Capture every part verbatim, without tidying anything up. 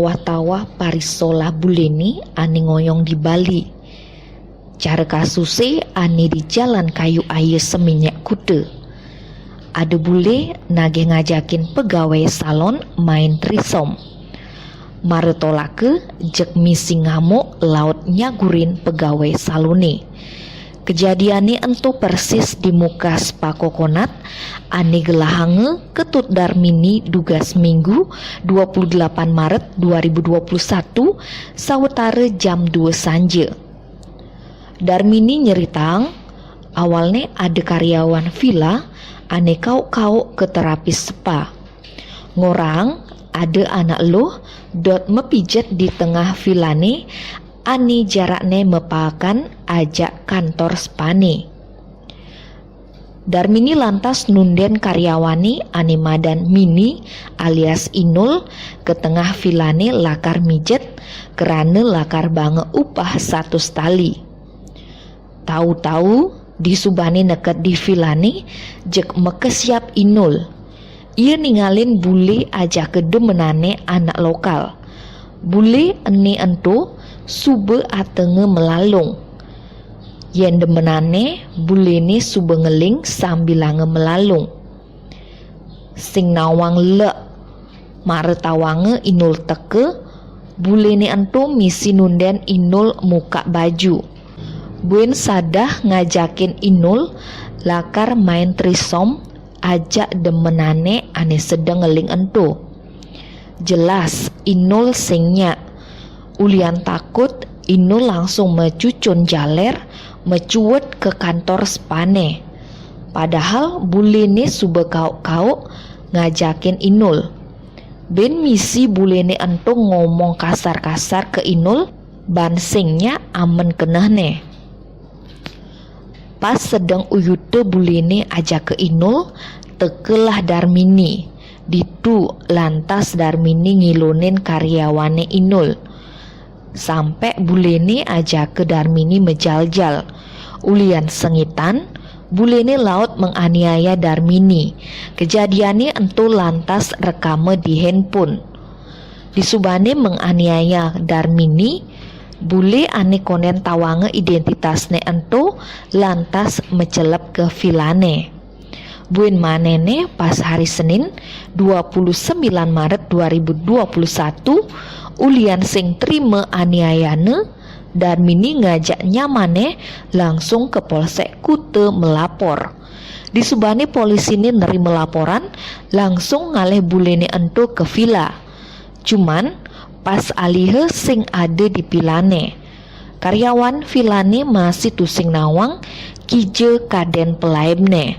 Watawah parisolah buléné ané ngoyong di Bali. Cara kasusé ané di Jalan Kayu Aia Seminyak Kuta. Ada bulé nagih ngajakin pegawai salon main trisom. Mara tolaka jeg misi ngamuk laut nyagurin pegawai saloné. Kejadiané ento persis di muka Spa Kokonat, ané gelahanga Ketut Darmini dugas Minggu dua puluh delapan Maret dua ribu dua puluh satu, sawetara jam dua sanja. Darmini nyeritaang, awalné ada karyawan vila ané kauk-kauk ka terapis spa. Ngoraang ada anak luh dot mapijet di tengah vilané ané jarakné mapaakan ajak kantor spané. Darmini lantas nundén karyawané ané madan Mini alias Inul ka tengah vilané lakar mijet, krana lakar baanga upah satus tali. Tau-tau, disubané neked di vilané, jeg makesiab Inul. Ia ningalin bulé ajaka demenané anak lokal. Bulé ené ento suba atenga malalung. Yén demenané, buléné suba ngeling sambilanga malalung. Sing nawang lek. Mara tawanga Inul teka, buléné ento misi nundén Inul mukak baju. Buin sadah ngajakin Inul lakar main trisom ajak demenané ané sedeng ngeling ento. Jelas, Inul sing nyak. Ulian takut, Inul langsung macucun jaler, macuwet ka kantor spané. Padahal buléné suba kauk-kauk ngajakin Inul. Buin misi buléné ento ngomong kasar-kasar ka Inul, ban sing nyak amen kenehné. Pas sedeng uyuta buléné ajaka Inul, tekalah Darmini. Ditu lantas Darmini ngilonin karyawané Inul. Sampé buléné ajaka Darmini majaljal. Ulian sengitan, buléné laut menganiaya Darmini. Kejadiané ento lantas rekama di handphone. Disubané menganiaya Darmini, bulé ané kondén tawanga identitasné ento lantas macelep ka vilané. Buin manehné pas hari Senin, dua puluh sembilan Maret dua ribu dua puluh satu, ulian sing trima aniayana, Darmini ngajak nyamané langsung ka Polsek Kuta melapor. Disubané polisiné nerima laporan, langsung ngalih buléné ento ka vila. Cuman, pas aliha sing ada di vilané. Karyawan vilané masih tusing nawang kija kadén palaibné.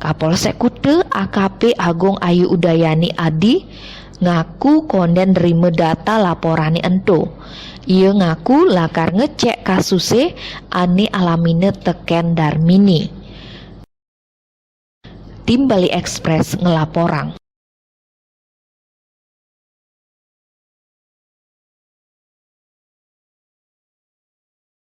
Kapolsek Kuta A K P Agung Ayu Udayani Adi ngaku kondén nerima data laporané ento. Ia ngaku lakar ngecek kasusé ané alamina tekén Darmini. Tim Bali Express ngelaporang.